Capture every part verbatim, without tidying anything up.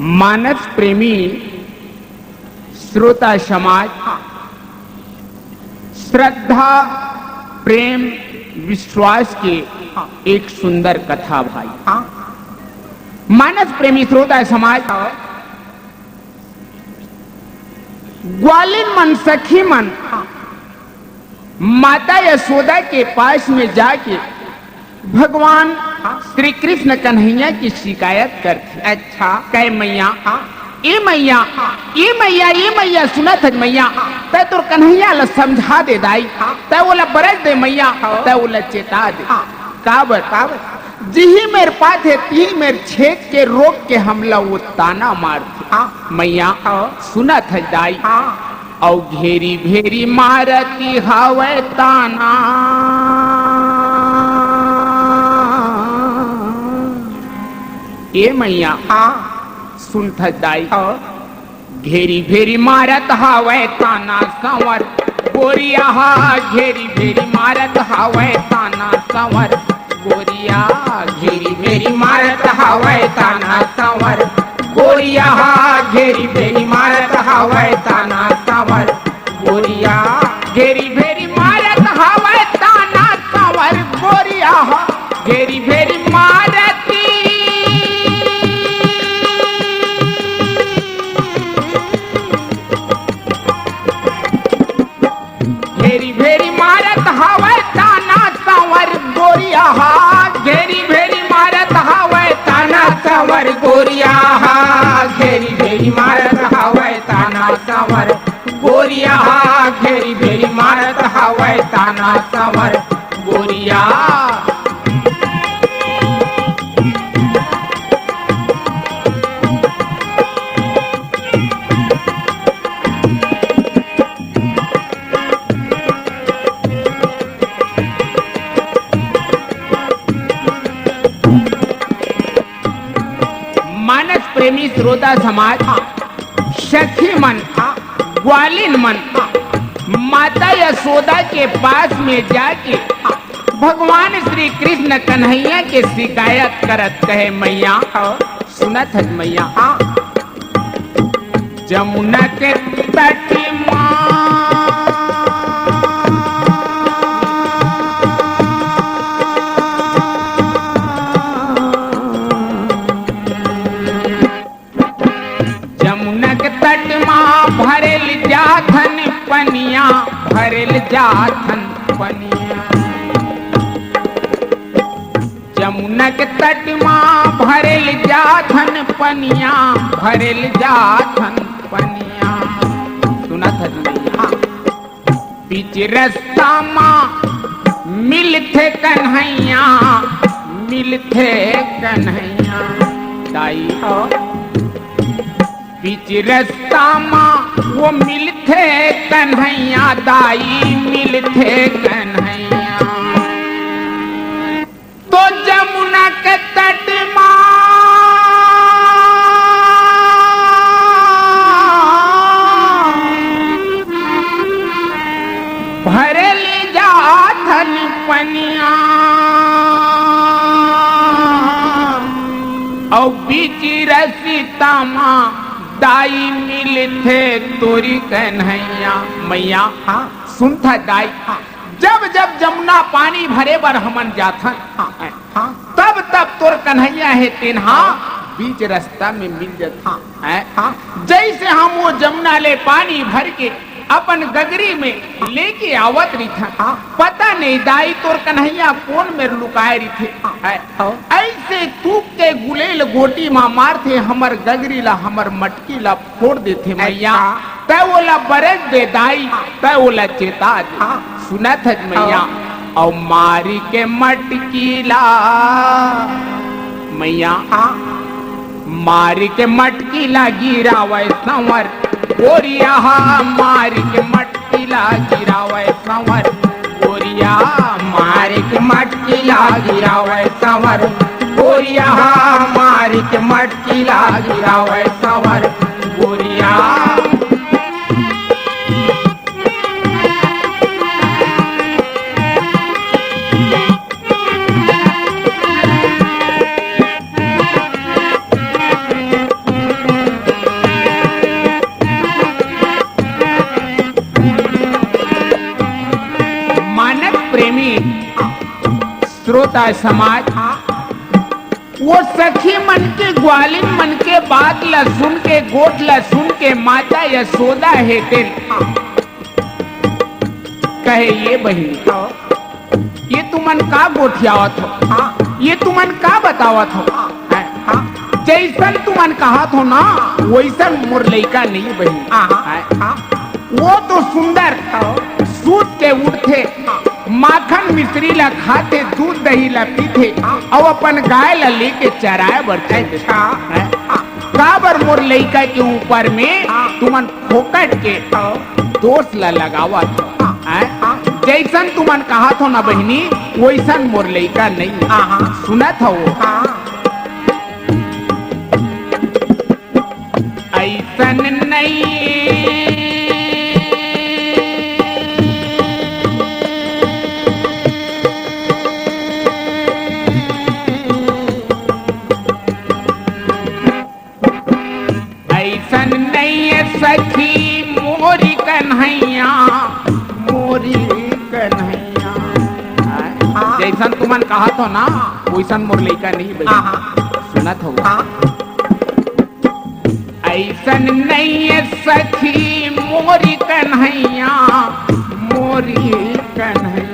मानस प्रेमी श्रोता समाज, श्रद्धा, प्रेम, विश्वास के एक सुंदर कथा भाई। मानस प्रेमी श्रोता समाज, ग्वालिन मन, सखी मन माता यशोदा के पास में जाके भगवान श्री कृष्ण कन्हैया की शिकायत करथे। अच्छा। कहे, "मैया, हाँ। ए मैया, ए मैया, ए मैया, सुनत हस मैया, तै तोर कन्हैया ला समझा दे दाई, तै ओला बरज दे मैया, हाँ। तै ओला चेता दे।" हाँ। काबर? काबर? जिही मेर पाथे, तिही मेर छेद के रोक के हमला वो ताना मारथे। हाँ। मैया, हाँ। सुनत हस दाई। हाँ। अउ घेरी भेरी मारती हावय ताना। ए मैया, हाँ। सुनत हस दाई। हाँ। घेरी भेरी मारत हावय ताना संवर गोरिया हा, घेरी भेरी मारत हावय ताना संवर गोरिया, घेरी भेरी मारत हावय ताना संवर गोरिया हा, घेरी भेरी मारत हावय ताना संवर गोरिया, घेरी भेरी मारत हावय ताना संवर गोरिया हा, घेरी भेरी मारती। घेरी भेरी मारत हावय ताना संवर गोरिया हा, घेरी भेरी मारत हावय ताना संवर गोरिया हा, घेरी भेरी मारत हावय ताना संवर गोरिया हा, घेरी भेरी मारत हावय ताना संवर गोरिया। मानस प्रेमी श्रोता समाज, सखी मन, ग्वालिन मन, माता यशोदा के पास में जाके भगवान श्री कृष्ण कन्हैया के शिकायत करत कहे, "मैया, सुनत हस मैया, हाँ।" जमुना के तट मा जमुना के तट मा भरेल जाथन पनिया, भरेल जाथन पनिया। जमुना के तट मा भरेल जाथन पनिया, भरेल जाथन पनिया। सुनत हस मैया? बीच रस्ता मा मिलथे कन्हैया, मिलथे कन्हैया दाई हो। बीच रस्ता मा वो मिलथे कन्हैया दाई, मिलथे कन्हैया। तो जमुना के तट मा भरेल जाथन पनिया, अउ बीच रस्ता मा दाई मिलथे तोरी कन्हैया। मैया, हाँ। सुनत हस दाई? हाँ। जब जब जमुना पानी भरे बर हमन जाथन, हाँ, हाँ। तब तब तोर कन्हैया हे तेन हा बीच रस्ता में मिल जाथे। हाँ। जइसे हम वो जमुना ले पानी भर के अपन गगरी में लेके आवत रहिथन, हाँ। पता नहीं दाई तोर कन्हैया कोन मेर लुकाए रहिथे। हाँ। अइसे तूप के गुलेल गोटी मा मारथे, हमर गगरी ला, हमर मटकी ला फोड़ देथे मैया। अच्छा। तै ओला बरज दे दाई, तै ओला चेता दे। हाँ। सुनत हस मैया? हाँ। अउ मारी के मटकी ला मैया, हाँ। मारी के मटकी ला गिरावय संवर गोरिया हा, मारी के मटकी ला गिरावय संवर गोरिया, मारी के मटकी ला गिरावय संवर गोरिया हा, मारी के मटकी ला गिरावय संवर गोरिया। त समाज, हाँ। वो सखी मन के, ग्वालिन मन के बात ला सुन के, गोठ ला सुन के माता यशोदा हे तेन, हाँ। कहे, "ये बहिनी, हाँ। ये तुमन का गोठियावत हो? हाँ। ये तुमन का बतावत हो? हाँ। हैं? हाँ। जैसन तुमन कहत हो ना, वैसन मोर लइका नहीं बहिनी।" हाँ, हाँ। हैं? हाँ। वो तो सुंदर, हाँ। सूत के उठथे, हाँ। माखन मिश्री ला खाथे, दूध दही ला पीथे, हाँ। अउ अपन गाय ला लेके चराए बर चल देथे। अच्छा। हैं? हाँ। काबर मोर लइका के ऊपर में, हाँ। तुमन फोकट के, हाँ। दोष ला लगावत हो, हाँ। हैं? हाँ। जैसन तुमन कहत हो ना बहिनी, वैसन मोर लइका नहीं हे। हाँ, हाँ। सुनत हो? हाँ। अइसन नहीं, अइसन नहीं हे सखी मोरी कन्हैया, मोरी कन्हैया। हाँ। जैसन तुमन कहत हो ना, वैसन मोर लइका नहीं बहिनी। हाँ, हाँ। सुनत हो? हाँ। अइसन नहीं हे सखी मोरी कन्हैया, मोरी कन्हैया।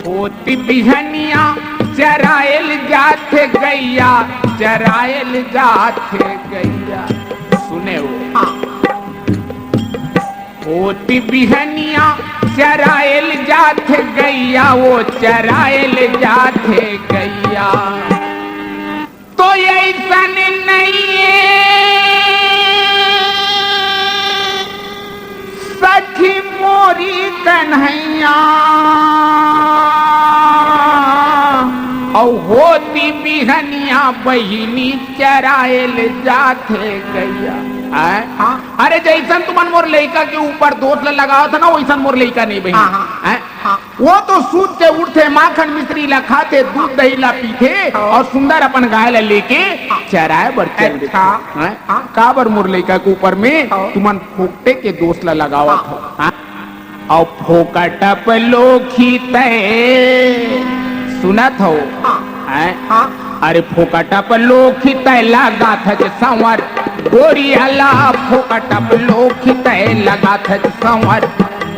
होती बिहनिया चरायल जाथे गैया, चरायल जाथे गैया। सुने हो? हाँ। होती बिहनिया चरायल जाथे गैया, वो चरायल जाथे गैया। तो अइसन नहीं हे सखी मोरी कन्हैया, अउ होती बिहनिया बहिनी चरायल जाथे गैया। हैं? हाँ। अरे, जैसन तुमन मोर लइका के ऊपर दोष ल लगावत हो ना, वैसन मोर लइका नहीं बहिनी। हाँ, हाँ। हैं? हाँ। वो तो सूत के उठथे, माखन मिश्री ला खाथे, दूध दही ला पीथे, हाँ। अउ सुंदर अपन गाय ला लेके, हाँ। चराए बर चल देथे। अच्छा। हैं? हाँ। काबर मोर लइका के ऊपर में, हाँ। तुमन फोकटे के दोष ला लगावत हो? हाँ। हाँ? अउ फोकट पलोखी तय, सुनत हो? हाँ। हैं? हाँ। अरे फोकट पलोखी तय लगाथच संवर, गोरिया ला फोकट पलोखी तय लगाथच संवर,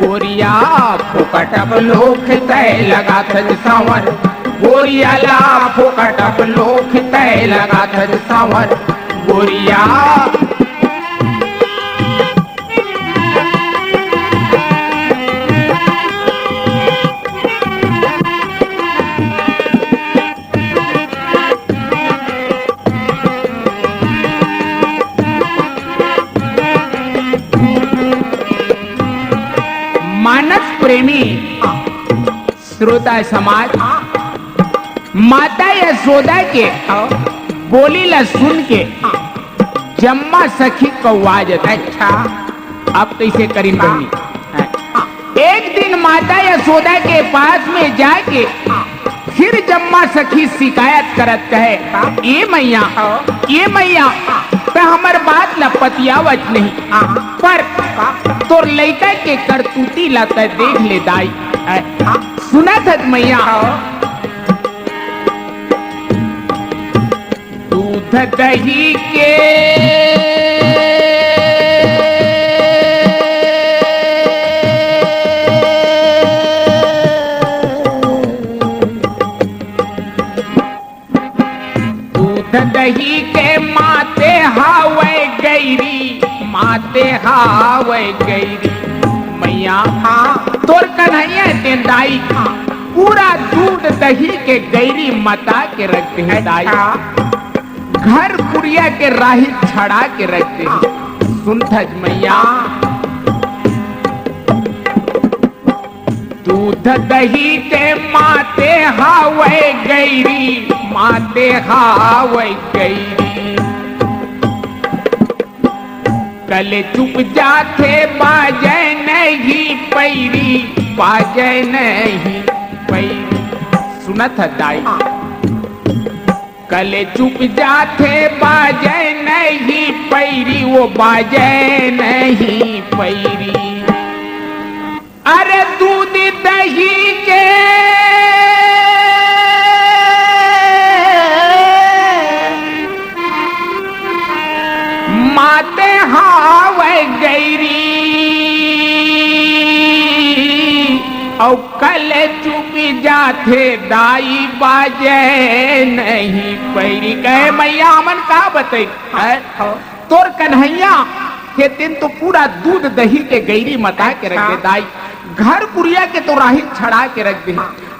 गोरिया फोकट पलोखी तय लगाथच संवर, गोरिया ला फोकट पलोखी तय लगाथच संवर, गोरिया। मानस प्रेमी श्रोता समाज, माता यशोदा के बोली ला सुन के जम्मा सखी कौवा जथे। अच्छा। अब कइसे करिन बहिनी? एक दिन माता यशोदा के पास में जाके फिर जम्मा सखी शिकायत करत कहे, "ए मैया, ए मैया, तैं हमर बात ला पतियावत नहीं, पर तोर लइका के करतूती ला तैं देख ले दाई।" सुनत हस मैया? दूध दही के, दूध दही के माते हावय गैरी, माते हावय गैरी। मैया, हाँ। तोर कन्हैया तें दाई, हाँ। पूरा दूध दही के गैरी मता के रख दे हे दाई। अच्छा। घर कुरिया के राही छड़ा के रख दे। हाँ। सुनथच मैया। हाँ। दूध दही के माते हावय गैरी, माते हावय गैरी। कले चुप जाथे बाजय नहीं पैरी, बाजय नहीं पैरी। सुनत ह दाई? हाँ। कले चुप जाथे बाजय नहीं पैरी, वो बाजय नहीं पैरी। अरे दूध दही के माते हावय गैरी, अउ कल चुप जाथे दाई, बाजे नहीं पैरी। कहे, "मैया, हमन का बतई?" हैं? तोर कन्हैया हे तेन तो पूरा दूध दही के गैरी मता के रख दे दाई। घर कुरिया के तो राही छड़ा के रख दे।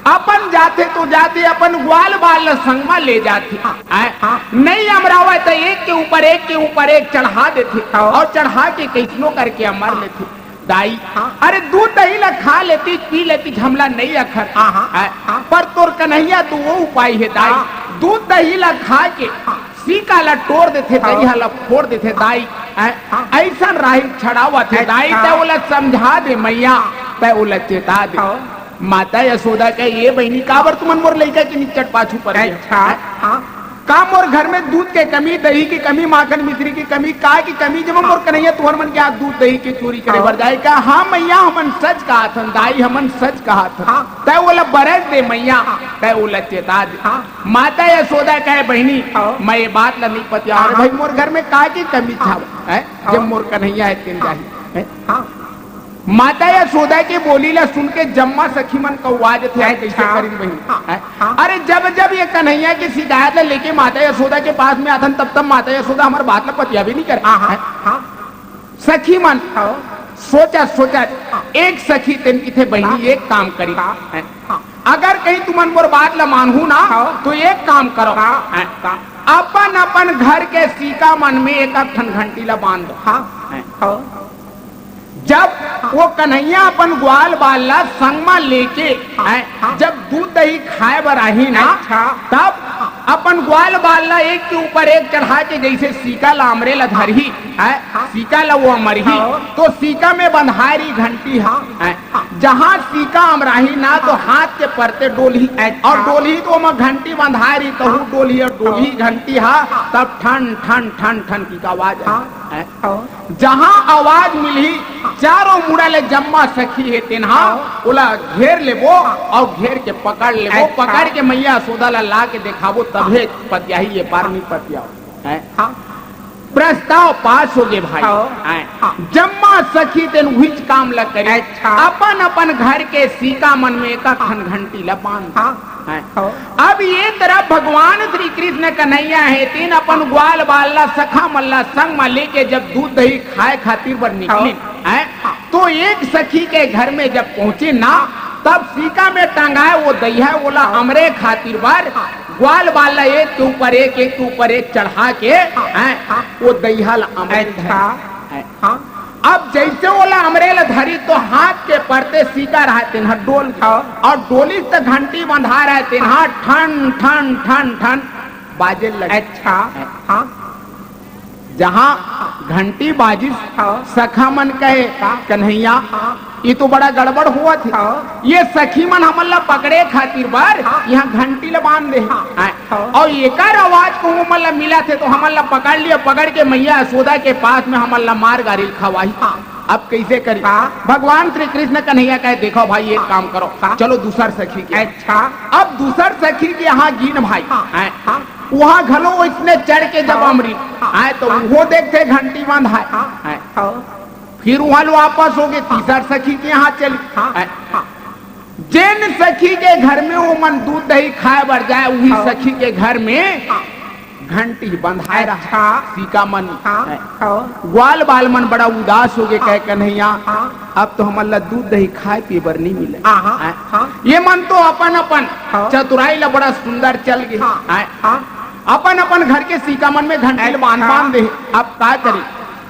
अपन जाथे तो जाथे, अपन ग्वाल बाल ल संग म ले जाथे। आय, हाँ। नहीं अमरावय त एक के ऊपर एक के ऊपर एक चढ़ा देथे हाँ। अउ चढ़ा के कइसनो करके अमर हाँ। लेथे। दाई, हाँ। अरे दूध दही ला खा लेती, पी लेती, हमला नहीं अखर। हाँ, हाँ, आय, हाँ। पर तोर कन्हैया तो वो उपाय हे दाई। हाँ। दूध दही ला खा के हाँ। सीका ला टोर देथे, हाँ। दरिहा ला फोर देथे दाई। आय, हाँ। अइसन राही छड़ावत हे दाई, अच्छा। तै ओला समझा दे मैया, तै ओला चेता दे। हाँ। माता यशोदा कहे, "ए बहिनी, काबर तुमन मोर लइका के निच्चट पाछू परे हव?" अच्छा, हाँ। का मोर घर में दूध के कमी, दही की कमी, माखन मिश्री की कमी, का की कमी, जब मोर कन्हैया तुहर मन के हाथ दूध दही के चोरी करे हाँ। बर जाय? कहे, "हाँ मैया, हमन सच कहत हन दाई, हमन सच कहत हन।" हाँ। तै ओला बरस दे मैया, हाँ। तै ओला चेता दे। हाँ। माता यशोदा कहे, "बहिनी, हाँ। मैं ये बात ला नहीं पतियावंव रे हाँ। भाई, मोर घर में का की कमी हाँ। हवय, हैं? हाँ। जब मोर कन्हैया हे तेन हाँ। जाही, हैं?" हाँ। माता यशोदा के बोली ला सुन के जम्मा सखी मन कौवा जथे, "यार, कइसे अच्छा। करिन बहिनी?" हाँ, हैं? हाँ। अरे, जब जब ये कन्हैया के शिकायत ला लेके माता यशोदा के पास में आथन, तब तब माता यशोदा हमर बात ला पतियाबे नहीं करे। हाँ, हाँ, हैं? हाँ। सखी मन हाँ। सोचत सोचत हाँ। एक सखी तेन किथे, "बहिनी, हाँ। एक काम करी।" हाँ। हैं? हाँ। अगर कहीं तुमन मोर बात ला मानहू ना, हाँ। तो एक काम करो। हाँ। हैं? का? अपन अपन घर के सीका मन में एक एक ठन घंटी ला बांध दो। हाँ। हैं? हाँ। जब वो कन्हैया अपन ग्वाल बाल ला संग म लेके, हाँ, हैं, हाँ। जब दूध दही खाए बर आही ना, अच्छा। तब अपन ग्वाल बाल ला एक के ऊपर एक चढ़ा के जइसे सीका ला अमरे ला धरही, हैं, हाँ। सीका ला वो अमरही, हाँ। तो सीका में बंधाए रही घंटी ह, हाँ। हैं, हाँ। जहाँ सीका अमराही ना, तो हाँ। हाथ के परते डोलही, अच्छा। अउ डोलही तो ओमा घंटी बंधाए रही, कहूँ हाँ। डोलही अउ डोलही हाँ। घंटी ह, हाँ। तब ठन ठन ठन ठन की आवाज हाँ। आए। हैं? हाँ। जहाँ आवाज मिलही, चारों मुड़ा ले जम्मा सखी हे तेन ह, हाँ। ओला घेर लेबो हाँ। अउ घेर के पकड़ लेबो, अच्छा। पकड़ के मैया यशोदा ला ला के देखाबो, तभे हाँ। पतियाही, ये बार हाँ। नहीं पतियाओ। हैं? हाँ। प्रस्ताव पास होगे भाई। हाँ। हैं? हाँ। जम्मा सखी तेन उहीच काम ला करिन। अच्छा। अपन अपन घर के सीका मन में एक ठन घंटी ला बांध। हाँ। हैं? हाँ। अब ये तरफ भगवान श्री कृष्ण कन्हैया हे तेन अपन ग्वाल बाल ला सखा मन ला संग म लेके जब दूध दही खाए खातिर बर निकलिन, हाँ। हैं? हाँ। तो एक सखी के घर में जब पहुंचिन ना, तब सीका में टंगाए वो दहिया ओला हाँ। अमरे खातिर बर हाँ। ग्वाल बाल ला एक के ऊपर एक, एक के ऊपर एक चढ़ा के, हाँ। हैं? हाँ। वो दहिया ला अमरे अच्छा। धरे। हैं? हाँ। अब जइसे ओला अमरे ला धरी तो हाथ के परते सीका रहय तेन ह डोल हाँ। अउ डोलिस त घंटी बंधा रहय तेन ह हाँ। ठन ठन ठन ठन बाजे लगे। अच्छा। हैं? हाँ। जहाँ घंटी बाजिस हाँ। सखा मन कहे हाँ। कन्हैया हाँ। ये तो बड़ा गड़बड़ होवत हे। हाँ। ये सखी मन हमन ला पकड़े खातिर बर हाँ। यहाँ घंटी ला बांध दे हे। हाँ। हैं? हाँ। अउ एकर आवाज कहूँ हमन ला मिलत हे तो हमन ला पकड़ लिया, पकड़ के मैया यशोदा के पास में हमन ला मार गारी खवाही। हाँ। अब कइसे करी? हाँ। भगवान श्री कृष्ण कन्हैया कहे, "देखो भाई, एक हाँ। काम करो, हाँ। चलो दूसर सखी के।" अच्छा। अब दूसर सखी के यहाँ गीन भाई। हाँ। हैं? हाँ। उहाँ घलो ओइसने चढ़ के जब हाँ। अमरी, हाँ। हैं? तो हाँ। उहो देखथे घंटी बंधाय। हाँ। हैं? हाँ। फिर उहाँ ले वापस होगे, तीसर सखी के यहाँ चली। हाँ। हैं? हाँ। जेन सखी के घर में ओमन दूध दही खाए बर जाए, उही हाँ। सखी के घर में हाँ। घंटी बंधाए रहा। अच्छा। सीका मन हाँ। हैं? हाँ। ग्वाल बाल मन बड़ा उदास होगे, हाँ। कहे, "कन्हैया, हाँ। अब तो हमन ला दूध दही खाए पिए बर नहीं मिले।" हाँ, हाँ। हैं? हाँ। ये मन तो अपन अपन हाँ। चतुराई ला बड़ा सुंदर चल गे। हाँ। हैं? हाँ। अपन अपन घर के सीका मन में घंटी ला बांध अच्छा। बांध दे। अब का करी?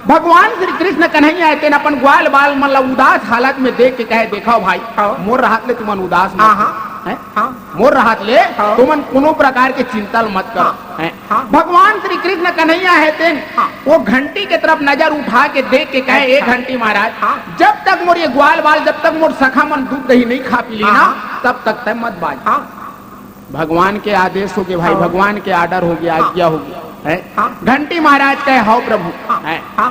भगवान श्री कृष्ण कन्हैया हे तेन अपन ग्वाल बाल मन ला उदास हालत में देख के कहे, "देखो भाई, हाँ। मोर रहत ले तुमन उदास मत हाँ, हो। हाँ। हैं? हाँ। मोर रहत ले हाँ। तुमन कोनो प्रकार के चिंता ल मत करो।" हाँ। हैं? हाँ। भगवान श्री कृष्ण कन्हैया हे तेन हाँ। वो घंटी के तरफ नजर उठा के देख के कहे, "ए अच्छा। घंटी महाराज, हाँ। जब तक मोर ये ग्वाल बाल, जब तक मोर सखा मन दूध दही नहीं खा पी ली हाँ, ना, हाँ। तब तक तै मत बाज।" हाँ। भगवान के आदेश होगे भाई, हाँ। भगवान के order होगे, हाँ। आज्ञा होगे, हैं? हाँ। घंटी महाराज कहे, "हव प्रभु," हाँ। हैं? हाँ।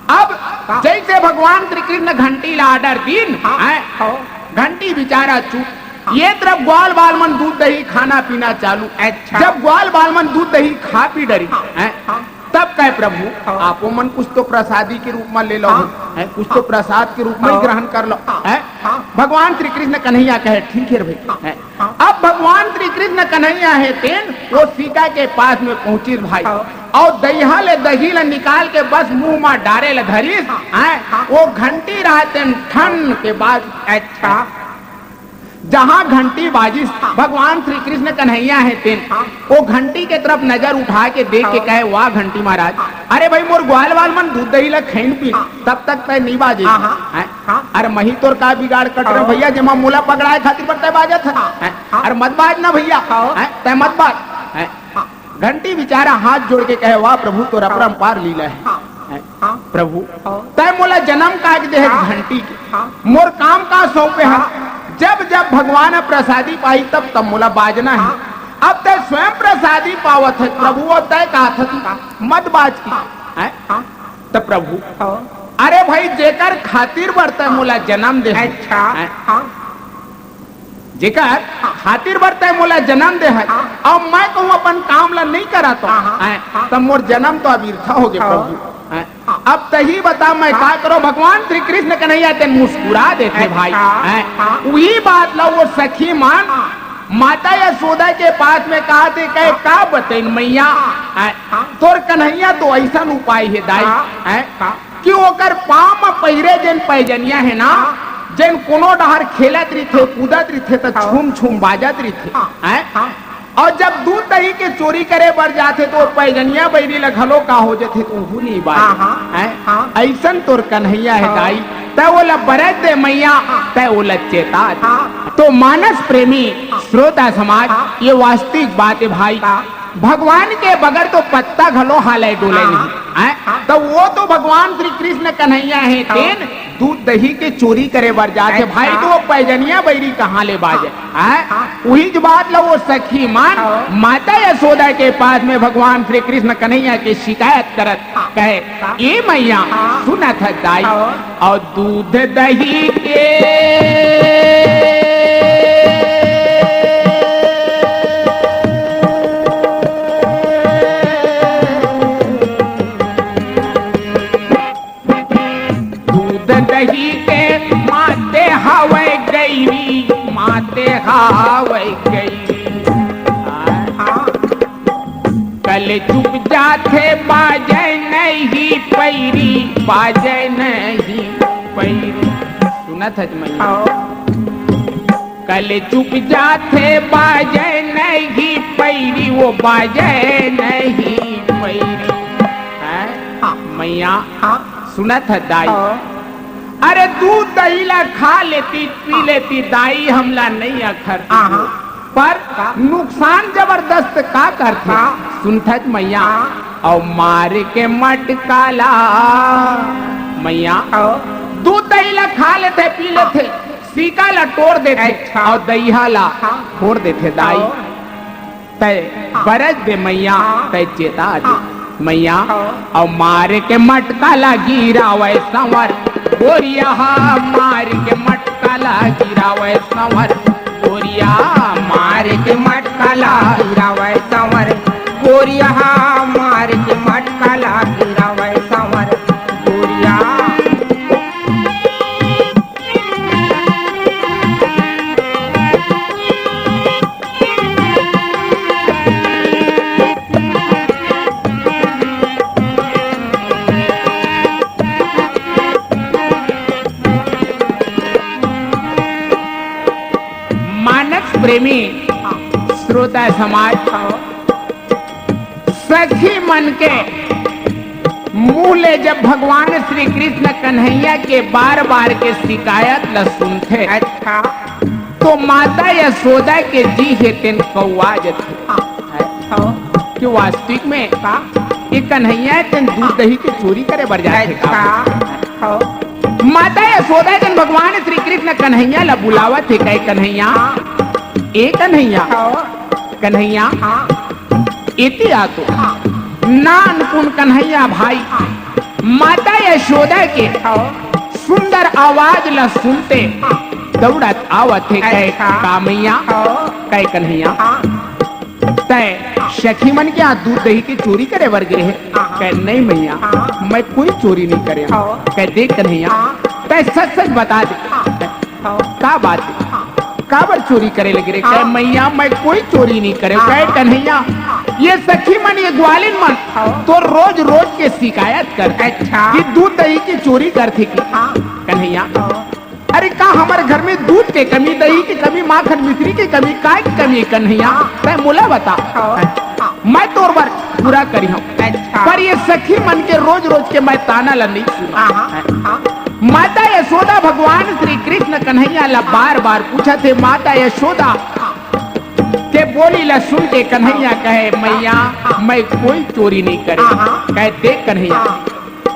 अब हाँ। जइसे भगवान श्री कृष्ण घंटी ला order दीन, हाँ। हैं? हाँ। घंटी बिचारा चुप। हाँ। ये तरफ ग्वाल बाल मन दूध दही खाना पीना चालू। अच्छा। जब ग्वाल बाल मन दूध दही खा पी डरिस, हाँ, हैं, हाँ। तब कहे, "प्रभु, हाँ। आपो मन कुछ तो प्रसादी के रूप में ले लो, हाँ। हैं, कुछ तो हाँ। प्रसाद के रूप में ही हाँ। ग्रहण कर लो।" हाँ। हैं? हाँ। भगवान श्री कृष्ण कन्हैया कहे, "ठीक है रे भाई।" हाँ। हैं? हाँ। अब भगवान श्री कृष्ण कन्हैया हे तेन वो सिक्का के पास में पहुंचिस भाई, हाँ। अउ दइहा ले दही ल निकाल के बस मुंह मा डारे ल धरिस, हाँ। हैं? हाँ। वो घंटी रहा तेन ठन के बाद, अच्छा, जहां घंटी बाजिस, हाँ। भगवान श्री कृष्ण कन्हैया हे तेन, हाँ। वो घंटी के तरफ नजर उठा के देख के हाँ। कहे, "वाह घंटी महाराज, हाँ। अरे भाई, मोर ग्वाल वाल मन दूध दही ला खइन पी, हाँ। तब तक तय नहीं बाजे।" हाँ, हाँ। हैं? हाँ। "अरे मही तोर का बिगाड़ कट रहे हाँ। भैया, जेमा मोला पकड़ाए खातिर बर तय बाजत है।" हाँ। हैं? हाँ। "अरे मत बाज ना भैया, हाँ। हैं? तय मत बाज।" हैं? हाँ। घंटी बिचारा हाथ जोड़ के कहे, "वाह प्रभु, तोर हाँ। अपरंपार लीला है।" हाँ। हैं? हाँ। "प्रभु, हाँ। तय मोला जन्म काज दे है हाँ। घंटी के, हाँ। मोर काम का सौंपे है, हाँ। जब जब भगवान ह प्रसादी पाही, तब तब मोला बाजना है। हाँ। अब तय स्वयं प्रसादी पावत है, हाँ। प्रभु, वो तय कहा था, हाँ। मत बाज की।" हाँ। हैं? हाँ। त प्रभु, हाँ। "अरे भाई, जेकर खातिर बर तय हाँ। मोला जन्म दे है, अच्छा, हैं? हाँ। जेकर हाँ। खातिर बर तय मोला जन्म दे है, हाँ। अब मैं कहूँ अपन काम ला नहीं करा तो, हाँ, हाँ। हैं? हाँ। त मोर जन्म तो अब व्यर्थ हो गए हाँ। प्रभु, हैं? हाँ। अब तही बता मैं हाँ। का करो?" भगवान श्री कृष्ण कन्हैया तेन मुस्कुरा देथे अच्छा, भाई, हैं? हाँ। वही बात ला वो सखी मन हाँ। माता यशोदा के पास में कहा थे, कहे, हाँ। "का बतइन मैया, हाँ। हैं? हाँ। तोर कन्हैया तो ऐसा उपाय है दाई, हाँ। हैं?" हाँ। कि ओकर पाँव म पहिरे जेन पैजनिया हे ना, हाँ। जेन कोनो डहर खेलत रहिथे, कूदत रहिथे, त हाँ। छुम छुम बाजत रहिथे, हाँ। हैं? हाँ। अउ जब दूध दही के चोरी करे बर जाथे, त ओ पैजनिया बैरी ल घलो का हो जथे, त उहू नहीं बाजे, हाँ, हाँ। हैं? हाँ। अइसन तोर कन्हैया हे हाँ। दाई, तै ओला बरज दे मैया, हाँ। तै ओला चेता दे। हाँ। तो मानस प्रेमी हाँ। श्रोता समाज, हाँ। ये वास्तविक बात है भाई। हाँ। भगवान के बगैर तो पत्ता घलो हाले डोले हाँ। नहीं, हैं? हाँ। तो वो तो भगवान श्री कृष्ण कन्हैया हे, हाँ। तेन दूध दही के चोरी करे बर जाथे, अच्छा। भाई, तो वो पैजनिया बैरी कहाँ ले बाजे, हाँ। हैं? हाँ। उही ज बात ला वो सखी मन हाँ। माता यशोदा के पास में भगवान श्री कृष्ण कन्हैया के शिकायत करत हाँ। कहे, हाँ। "ए मैया, हाँ। सुनत हस दाई, हाँ। अउ दूध दही के दूध दही के माते हावय गैरी, माते हावय गैरी।" कल चुप जाथे बाजय नहीं पैरी, बाजय नहीं पैरी। सुनत हस मैया? हाँ। कल चुप जाथे बाजय नहीं पैरी, वो बाजय नहीं पैरी। हैं? हाँ। मैया, हाँ। सुनत हस दाई? हाँ। अरे दूध दही ला खा लेती, पी हाँ। लेती दाई, हमला नहीं अखरती हाँ, तू। हाँ। पर का? नुकसान जबरदस्त का करथे? हाँ। सुनत हस मैया? हाँ। अउ मार के मटका ला मैया, हाँ। दूध दही ला खा लेथे, पी हाँ। लेथे, सिक्का ला टोर देथे अच्छा। अउ दइहा ला हाँ। फोर देथे दाई। हाँ। तै हाँ। बरज दे मैया, हाँ। तै चेता दे हाँ। मैया, हाँ। अउ मार के मटका ला गिरावय संवर, गोरिया हा मार के मटका ला गिरावय संवर, गोरिया मार के मटका ला गिरावय संवर, गोरिया हा मार के मटका ला गिरावय संवर, गोरिया। मानस प्रेमी श्रोता समाज, सखी मन के मुंह ले जब भगवान श्री कृष्ण कन्हैया के बार बार के शिकायत ल सुनथे, अच्छा। तो माता यशोदा के जी हे तेन कौआ जथे। हाँ। कि वास्तविक में का? ये कन्हैया हे तेन दूध दही के चोरी करे बर जाथे का? अच्छा। हाँ। माता यशोदा हे तेन भगवान श्री कृष्ण कन्हैया ला बुलावत हे, कहे, "कन्हैया, हाँ। ए कन्हैया, हाँ। कन्हैया।" हाँ। एती आ तो। हाँ। नानकुन कन्हैया भाई, हाँ। माता यशोदा के हाँ। सुंदर आवाज ला सुनते, हाँ। दौड़त आवत हे, कहे, अच्छा। का मैया? हाँ। कहे, कन्हैया, हाँ। तै सखी मन के यहाँ दूध दही के चोरी करे बर गे हे? हाँ। कहे, नहीं मैया, हाँ। मैं कोई चोरी नहीं करे हँव। हाँ। कहे, देख कन्हैया, हाँ। तै सच सच बता दे। हाँ। हाँ। का बात हे? हाँ। काबर चोरी करे लगे रे? हाँ। कहे, मैया, मैं कोई चोरी नहीं करे। हाँ। कहे, कन्हैया, ये सखी मन, ये ग्वालिन मन हाँ। तो रोज रोज के शिकायत करथे अच्छा। कि दूध दही के चोरी करथे कि हाँ। कन्हैया, हाँ। अरे का हमर घर में दूध के कमी, दही के कमी, माखन मिश्री के कमी, काय के कमी हे कन्हैया? हाँ। तै मोला बता। हाँ। मैं तोर बर पूरा करिहँव। अच्छा। पर ये सखी मन के रोज रोज के मैं ताना ला नहीं सुनँव। हाँ, हाँ, हाँ। माता यशोदा भगवान श्री कृष्ण कन्हैया ला बार बार पूछत हे। माता यशोदा के बोली ला सुन के कन्हैया कहे, मैया, मैं कोई चोरी नहीं करे। हाँ, हाँ। कहे, देख कन्हैया, हाँ।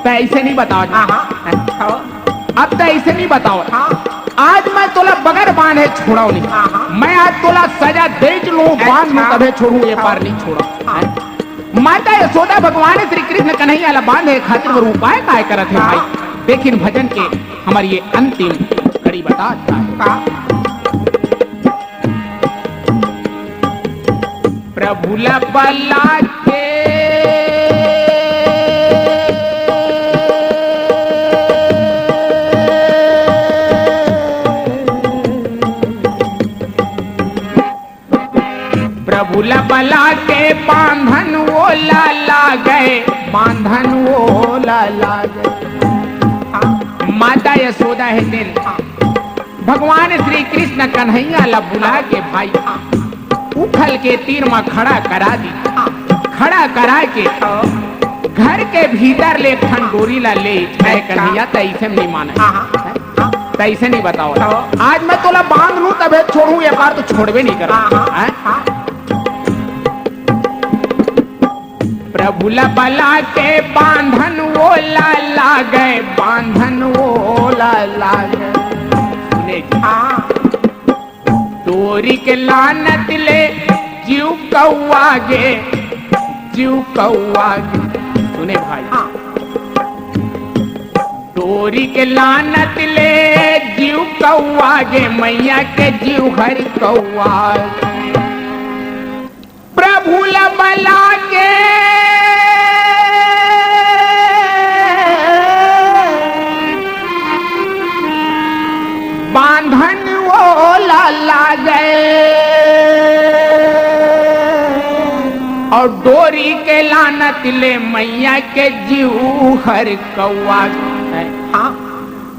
तै ऐसे नहीं बतावत। हाँ, हाँ। अब तै ऐसे नहीं बतावत। हाँ। आज मैं तोला बगैर बांधे छोड़ँव नहीं। हाँ, हाँ। मैं आज तोला सजा देच लूँ, बांध लूँ, अच्छा। तभे छोड़हूँ, ये पार नहीं छोड़ँव। हाँ। माता यशोदा भगवान श्री कृष्ण कन्हैया ला बांधे खातिर बर उपाय काय करत हे भाई? हाँ। देखिन भजन के हमर ये अंतिम कड़ी बतात हे। हाँ। प्रभु ला बला के, प्रभु ला बला के बांधन ओला लागे, बांधन ओला लागे। हाँ, माता यशोदा हे तेन भगवान श्री कृष्ण कन्हैया ला बुला के भाई उखल के तीर म खड़ा करा दी। खड़ा करा के घर के भीतर ले एक ठन डोरी ला ले, कहे, कन्हैया, तै अइसे म नहीं माने। हाँ, हाँ। तै अइसे नहीं बतावत। हाँ। आज मैं तोला बांध लूँ तभे छोड़हूँ, ये पार तो छोड़बे नहीं करँव। हाँ, हाँ। हैं? हाँ। प्रभु ला बला के बांधन ओला लागे, बांधन ओला लागे। सुने जी। हाँ। डोरी के लानत ले जीव कौआ गे, जीव कौआ गे। सुने भाई। हाँ। डोरी के लानत ले जीव कौआ गे, मैया के जीव हर कौआ गे। प्रभु ला बला के बांधन ओला लागे, अउ डोरी के लानत ले मैया के जीव हर कौआ। हाँ।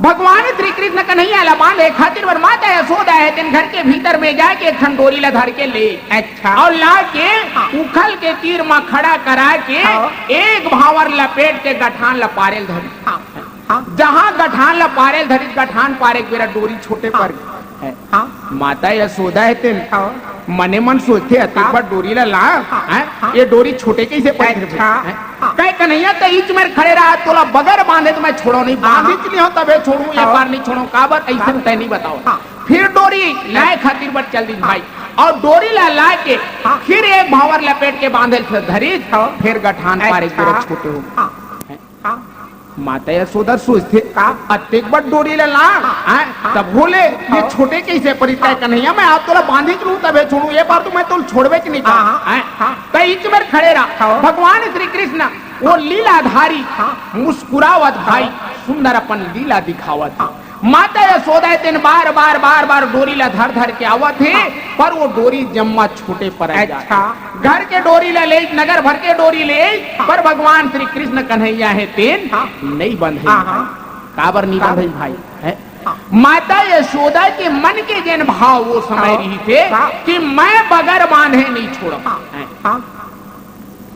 भगवान श्री कृष्ण कन्हैया ला बांधे खातिर बर माता यशोदा हे तेन घर के भीतर में जाके एक ठन डोरी ला धर के ले, अच्छा। अउ ला के हाँ। उखल के तीर म खड़ा करा के हाँ। एक भांवर लपेट के गठान ला पारे ल धरी। हाँ। हाँ। जहाँ गठान ला पारे ल धरी, गठान पारे के बेरा डोरी छोटे हाँ। पर गे। हाँ। माता यशोदा हे तेन हाँ। मने मन सोचथे, "अतेक हाँ। बड़ डोरी ला ला, हाँ। हैं? हाँ। ये डोरी छोटे कइसे पड़थे?" अच्छा। हैं? हाँ। कहे, "कन्हैया, तै इच मेर खड़े रहा, तोला बगैर बांधे तो मैं छोड़ँव नहीं, हाँ। बांधिच लेहँव तबे छोड़हूँ, ये हाँ। पार नहीं छोड़ँव, काबर अइसे हाँ। तै नहीं बतावत।" हाँ। फिर डोरी हाँ। लाय खातिर बर चल दिस हाँ। भाई, अउ डोरी ला लाय के हाँ। फिर एक भांवर लपेट के बांधे ल धरिस, हाँ। फिर गठान पारे के बेरा अच्छा। छोटे हो। हाँ। हैं? हाँ। माता यशोदा सोचथे, का? "अतेक बड़ डोरी ला ला, हाँ। हैं? हाँ। तभो ले, ये हाँ। छोटे कइसे परिस?" हाँ। कन्हैया, मैं आज तोला बांधिच लूँ, तभे छोड़हूँ, ये पार तो मैं तोला छोड़बेच नहीं हाँ, करँव, हाँ। हैं? हाँ। तै इच मेर खड़े रहा। हाँ। भगवान श्री कृष्ण, वो लीलाधारी, हाँ। मुस्कुरावत भाई, हाँ। सुंदर अपन लीला दिखावत। हाँ। माता यशोदा हे तेन बार, बार, बार, बार डोरी ला धर, धर के आवत हे, हाँ। पर वो डोरी जम्मा छोटे परत जात हे। अच्छा। घर के डोरी ला ले, नगर भर के डोरी ले, हाँ। पर भगवान श्री कृष्ण कन्हैया हे तेन हाँ। नहीं बंधे हाँ, भाई। हाँ। काबर नहीं हाँ। बंधे भाई? हैं? हाँ। माता यशोदा के मन के जेन भाव वो समय हाँ। रहिथे हाँ। कि मैं बगैर बांधे नहीं छोड़ँव। हाँ। हैं? हाँ।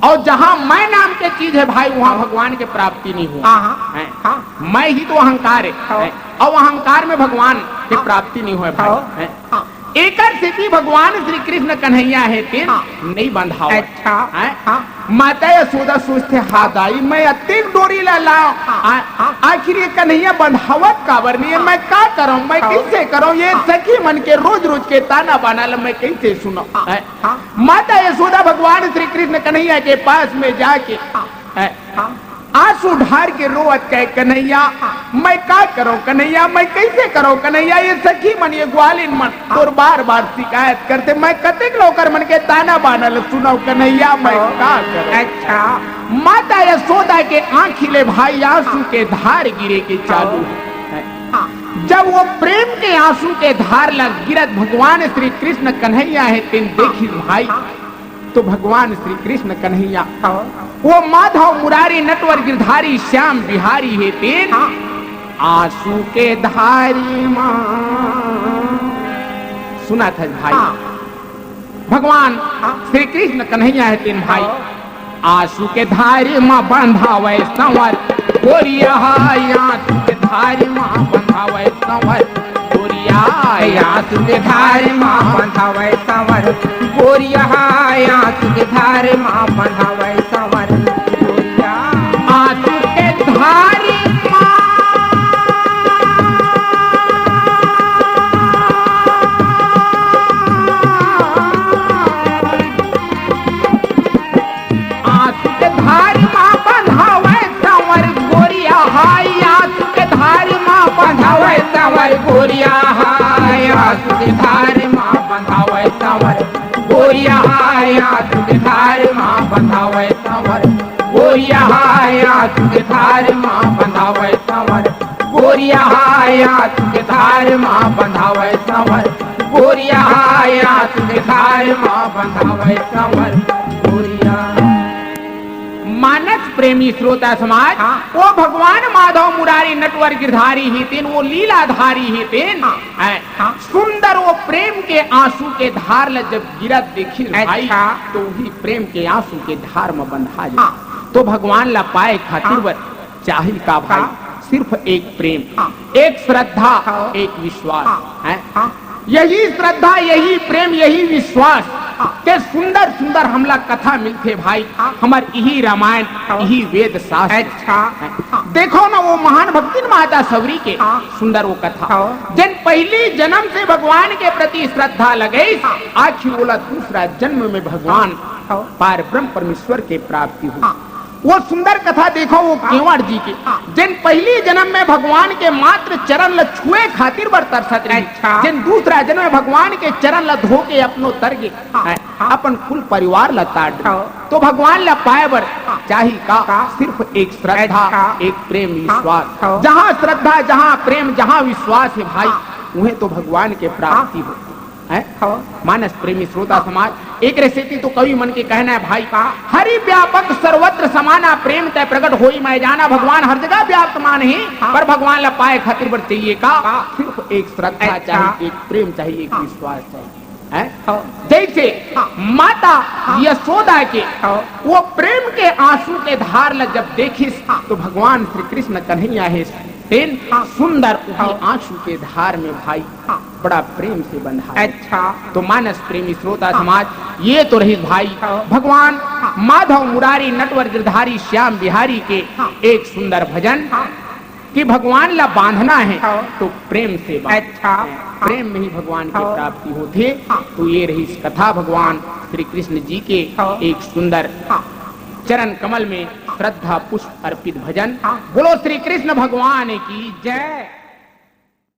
अउ जहाँ मैं नाम के चीज हे भाई, वहाँ हाँ। भगवान के प्राप्ति नहीं होय। हाँ, हाँ। हैं? हाँ। मैं ही तो अहंकार हे। हाँ। हैं? अउ अहंकार में भगवान के हाँ। प्राप्ति नहीं होय भाई। हाँ। हैं? हाँ। एकर सेती भगवान श्री कृष्ण कन्हैया हे तेन हाँ। नहीं बंधावत। अच्छा। हैं? हाँ। माता यशोदा सोचथे, "हाँ दाई, मैं अतेक डोरी ला लाव, हाँ। आ-, हाँ। आखिर ये कन्हैया बंधावत काबर नहीं हे? हाँ। मैं का करँव? मैं हाँ। कइसे करँव? ये हाँ। सखी मन के रोज-रोज के ताना-बाना ला मैं कइसे सुनँव?" हाँ। हैं? हाँ। माता यशोदा भगवान श्री कृष्ण कन्हैया के पास में जाके, हाँ। हैं? हाँ। आंसू ढार के रोवत कहे, "कन्हैया, मैं का करो कन्हैया, मैं कैसे करो कन्हैया? ये सखी मन, ये ग्वालिन मन तोर बार बार शिकायत करथे, मैं कतेक लोकर मन के ताना बाना ल सुनव कन्हैया, मैं का करो?" अच्छा। माता यशोदा के आंखी ले भाई आंसू के धार गिरे के चालू हे। जब वो प्रेम के आंसू के धार ल गिरत भगवान श्री कृष्ण कन्हैया हे तेन देखिस भाई, तो भगवान श्री कृष्ण कन्हैया, वो माधव मुरारी नटवर गिरधारी श्याम बिहारी हे तेन आंसू के धारी मा, सुनत हस भाई, भगवान श्री कृष्ण कन्हैया हे तेन भाई, आंसू के धारी मा बंधावे संवर, गोरिया हाय आंसू के धारी मा बंधावे संवर, गोरिया हाय आंसू के धारी मा बंधावे संवर, गोरिया हाय आंसू के धारी मा बंधावे संवर, गोरिया आंसू के धारी मा आंसू के धार मा बंधावे संवर गोरिया हाय, आंसू के धार मा बंधावे संवर गोरिया हाय, आंसू के धार मा बंधावे संवर गोरिया हाय, आंसू के धार मा बंधावे संवर गोरिया हाय, आंसू के धार मा बंधावे संवर गोरिया हाय, आंसू के धार मा बंधावे संवर गोरिया हाय, आंसू के धार मा बंधावे संवर गोरिया। मानस प्रेमी श्रोता समाज, हाँ। वो भगवान माधव मुरारी नटवर गिरधारी हे तेन, वो लीलाधारी हे तेन, हाँ। हैं? हाँ। सुंदर वो प्रेम के आंसू के धार ल जब गिरत देखिस भाई, अच्छा। तो वही प्रेम के आंसू के धार म बंधा जाय। हाँ। तो भगवान ला पाए खातिर हाँ। बर चाही का भाई? हाँ। सिर्फ एक प्रेम, हाँ। एक श्रद्धा, हाँ। एक विश्वास, हाँ। हैं? हाँ। यही श्रद्धा, यही प्रेम, यही विश्वास हाँ। के सुंदर सुंदर हमला कथा मिलथे भाई। हाँ। हमर इही रामायण, हाँ। इही वेद शास्त्र। अच्छा। हैं? हाँ। देखो ना वो महान भक्तिन माता सवरी के हाँ। सुंदर वो कथा। हाँ। जेन पहली जन्म से भगवान के प्रति श्रद्धा लगे, हाँ। आखिर ओला दूसरा जन्म में भगवान हाँ। पार ब्रह्म परमेश्वर के प्राप्ति हो। हाँ। वो सुंदर कथा देखो, वो हाँ। केवट जी के, हाँ। जेन पहली जन्म में भगवान के मात्र चरण ल छुए खातिर बर तरसत रहिस, अच्छा। जेन दूसरा जन्म में भगवान के चरण ल धो के अपनो तर गे, हाँ। हैं, हाँ। अपन कुल परिवार ल ताड़ दे। हाँ। तो भगवान ल पाए बर हाँ। चाही का? का? सिर्फ एक श्रद्धा, अच्छा। एक प्रेम हाँ। विश्वास। हाँ। जहाँ श्रद्धा, जहाँ प्रेम, जहाँ विश्वास हे भाई, हाँ। उहें तो भगवान के प्राप्ति हाँ। हो। हैं? हाँ। मानस प्रेमी श्रोता हाँ। समाज, एकरे सेती तो कवि मन के कहना हे भाई, हाँ। हरि व्यापक सर्वत्र समाना, प्रेम तै प्रगट होई मैं जाना। भगवान हर जगह व्याप्तमान हे, हाँ। पर भगवान ला पाए खातिर बर चाहिए का? हाँ। सिर्फ एक श्रद्धा अच्छा। चाहिए, एक प्रेम चाहिए, एक हाँ। विश्वास चाहिए। हैं? हाँ। जैसे हाँ। माता हाँ। यशोदा के हाँ। वो प्रेम के आंसू के धार ला जब देखिस, हाँ। तो भगवान श्री कृष्ण कन्हैया हे तेन हाँ। सुंदर उही हाँ। आंसू के धार में भाई हाँ। बड़ा प्रेम से बंधा है। अच्छा। तो मानस प्रेमी श्रोता हाँ। समाज, ये तो रहिस भाई हाँ। भगवान हाँ। माधव मुरारी नटवर गिरधारी श्याम बिहारी के हाँ। एक सुंदर भजन हाँ। कि भगवान ला बांधना है हाँ। तो प्रेम से बांध। अच्छा। प्रेम में ही भगवान की हाँ। प्राप्ति होथे। हाँ। तो ये रहिस कथा भगवान श्री कृष्ण जी के हाँ। एक सुंदर हाँ। चरण कमल में श्रद्धा पुष्प अर्पित भजन। हाँ। बोलो श्री कृष्ण भगवान की जय।